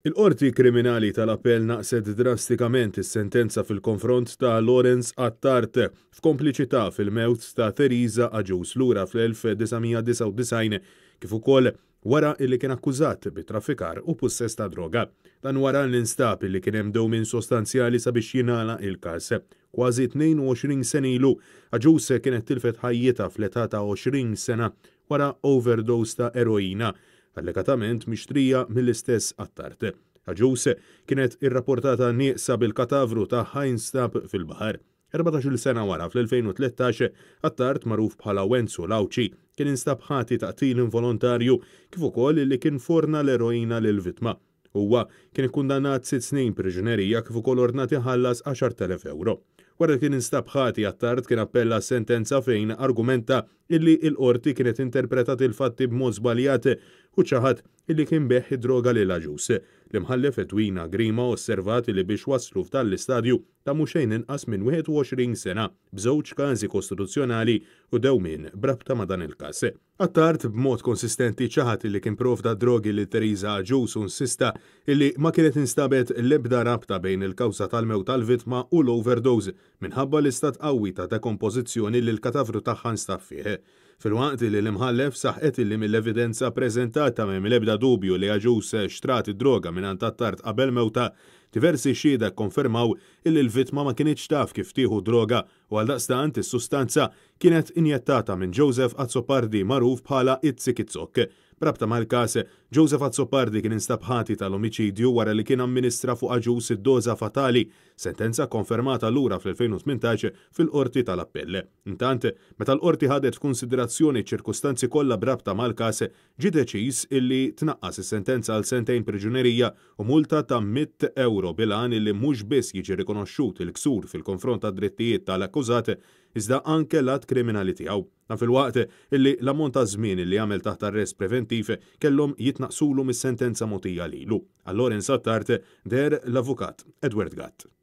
Il-Qorti Kriminali tal-Appell naqset drastikament is-sentenza fil-konfront ta' Lawrence Attard f'kompliċità fil-mewt ta' Theresa Agius lura fl-1999 kif ukoll wara illi kien akkużat bi traffikar u pussess ta' droga. Dan wara li nstab illi kien hemm dewmien sostanzjali sabiex jingħalaq il-każ. Kważi 22 sena ilu, Agius kienet tilfet ħajjitha fl-età ta' 20 sena wara overdose ta' eroina, allegatament mixtrija mill-istess Attard. Agius kienet irrapportata nieqsa bil-katavru tagħha jinstab fil-baħar. 14-il sena wara, fl-2013, Attard magħruf bħala Wenzu l-Għawdxi kien instab ħati ta' qtil involontarju kif ukoll li kien forna l-eroina lill-vittma. Huwa kien ikkundannat 6 snin priġunerija kif ukoll ordnat iħallas 10,000 ewro. Wara li kien instab ħati, Attard kien appella s-sentenza fejn argumenta illi l-qorti kienet interpretat il-fatti b'mod żbaljat u ċaħad illi kien biegħ id-droga lil Agius. L-imħallef Edwina Grima osservat li biex waslu f'dan l-istadju ta' mhux xejn inqas minn 21 sena b'żewġ każi kostituzzjonali u dewmien b'rabta ma' dan il-każ. Attard b'mod konsistenti ċaħad li kien provda drogi lil Theresa Agius u insista illi ma kienet instabet l-ebda rabta bejn il-kawża tal-mewt tal-vittma u l-overdose minħabba l-istat qawwi ta' dekompożizzjoni li l-katavru tagħha nstab fih. Filwaqt li l-imħallef saħqet illi mill-evidenza preżentata m'hemm l-ebda dubju li Agius xtrat id-droga mingħand Attard qabel mewtha, diversi xhieda kkonfermaw illi l-vittma ma kinitx taf kif tieħu droga u għaldaqstant is-sustanza kienet injettata minn Joseph Azzopardi magħruf bħala Itzikitzok. B'rabta mal-każ, Joseph Azzopardi kien instab ħati tal-omiċidju wara li kien amministra fuq Agius id-doża fatali, sentenza konfermata lura fl-2018 fil-Qorti tal-Appell. Intant, meta l-Qorti ħadet f'kunsiderazzjoni ċ-ċirkustanzi kollha b'rabta mal-każ, ġie deċiż illi tnaqqas is-sentenza għal sentejn priġunerija u multa ta' 100 ewro bil-għan illi mhux biss jiġi rikonoxxut il-ksur fil-konfront tad-drittijiet tal-akkużat iżda anke l-att kriminali tiegħu. Dan filwaqt illi l-ammont ta' żmien illi għamel taħt arrest preventiv kellhom jitnaqqsulu mis-sentenza mogħtija lilu. Għal Lawrence Attard deher l-avukat Edward Gatt.